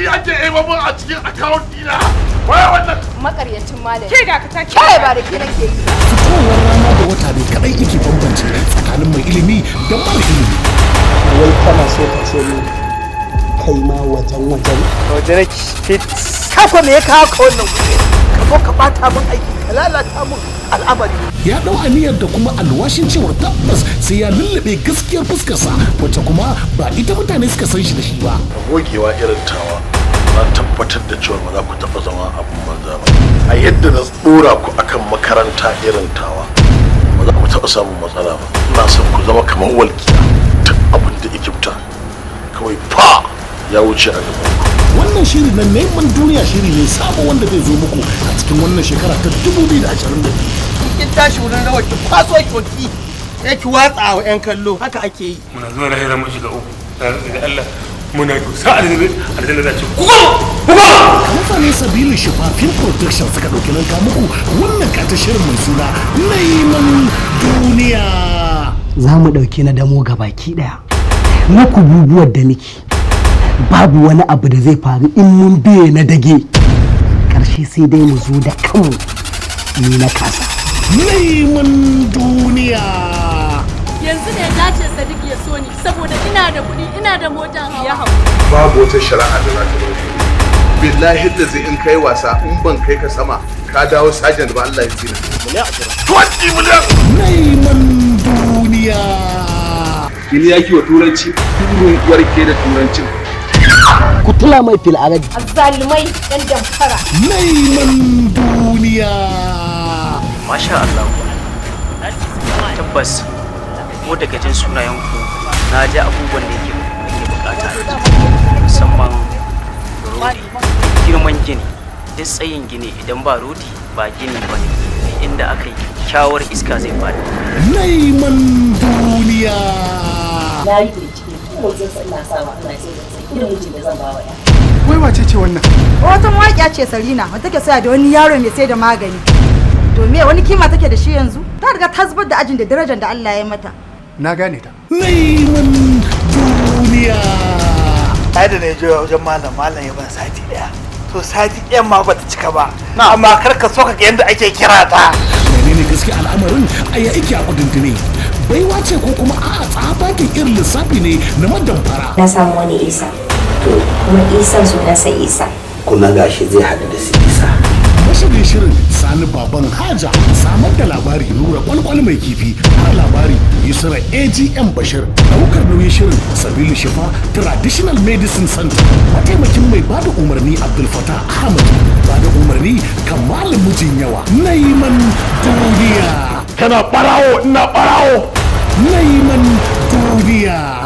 Kuɗi ake ebo mun a cikin account ɗina. Waye wannan? Makaryacin malami. Ke da ka ta Ke, ba da ke nake yi. Fitowar rana da wata ne kadai yake bambance tsakanin mai ilimi da mara ilimi. Wai kana so ka ce min kai ma wajen wajen Waje nake fit. Ka ko me ya kawo ka wannan guri? Ka zo ka bata min aiki, ka lalata min al'amari. Ya dau aniyar da kuma alwashin cewar tabbas sai ya lullube gaskiyar fuskarsa, wacce kuma ba ita mutane suka san shi da shi ba. Gogewa irin tawa, na tabbatar da cewa ba za ku taɓa zama abin banza ba. A yadda na tsora ku akan makaranta irin tawa, ba za ku taɓa samun matsala ba. Ina son ku zama kamar walƙiya, duk abin da ikifta kawai fa ya wuce a gaban ku. Wannan shiri na Neman Duniya shiri ne sabo wanda zai zo muku a cikin wannan shekara ta 2022. Kin tashi wurin rawar, ki kwaso ki sai ki watsa wa yan kallo, haka ake yi. Muna zuwa lahira mun shiga uku da Allah, muna dosa aljanna, aljanna za ce ku gama, ku gama. Kamfanin Sabilu Shifa Film Production suka ɗauki nan muku wannan kata shirin mai suna Neman Duniya. Za mu ɗauki na damo ga baki ɗaya na kububuwar da miki, babu wani abu da zai faru in mun biye na dage. Ƙarshe sai dai mu zo da kanmu ni na kasa. Neman Duniya. Yanzu ne dace Sadiq ya so ni saboda ina da kuɗi, ina da motar hawa. Babu wata shari'a da za ta bar. Billahi da zai in kai wasa, in ban kai ka sama ka dawo sergeant ba, Allah ya tsina. 20 miliyan. Neman Duniya. Ini ya kiwa turanci turun uwar ke da turancin. Ku tula mai fil arabi. Azzalumai, yan damfara. Neman Duniya. Masha Allah. Tabbas ko daga jin sunayenku na ji abubuwan da yake nake bukata, musamman rodi. Girman gini, duk tsayin gini, idan ba rodi ba gini ba ne. Inda aka yi kyakkyawar iska zai faɗi. Neman Duniya. Na yi bincike tun motsin sa, ina sawa ana sai da sai irin mijin da zan ba wa ya. Wai wace ce wannan? Wata mawaƙiya ce Sarina, wata take saya da wani yaro mai sai da magani. To me wani kima take da shi yanzu? Ta riga ta zubar da ajin da darajar da Allah ya mata. Na gane ta. Neman Duniya. Ai da na je wajen malam, malam ya ban sati daya. To sati ɗayan ma bata cika ba, amma kar ka so ka ga yadda ake kira ta. Menene gaskiya al'amarin? A ya ike a kudindine, baiwa ce ko kuma a'a tsabagen irin lissafi ne na madamfara? Na samu wani Isa, to kuma Isan sunansa Isa. Kuma gashi zai haɗu da su Isa. Mashirin shirin Sani Baban Haja, samar da labari Nura Kwalkwal Mai Kifi, har labari Yusra AGM Bashir, daukar nauyin shirin Sabilu Shifa Traditional Medicine Center, mataimakin mai bada umarni Abdul Fatah Ahmad, bada umarni Kamal Mijin Yawa. Naiman Duniya. Kana barawo, ina barawo. Naiman Duniya.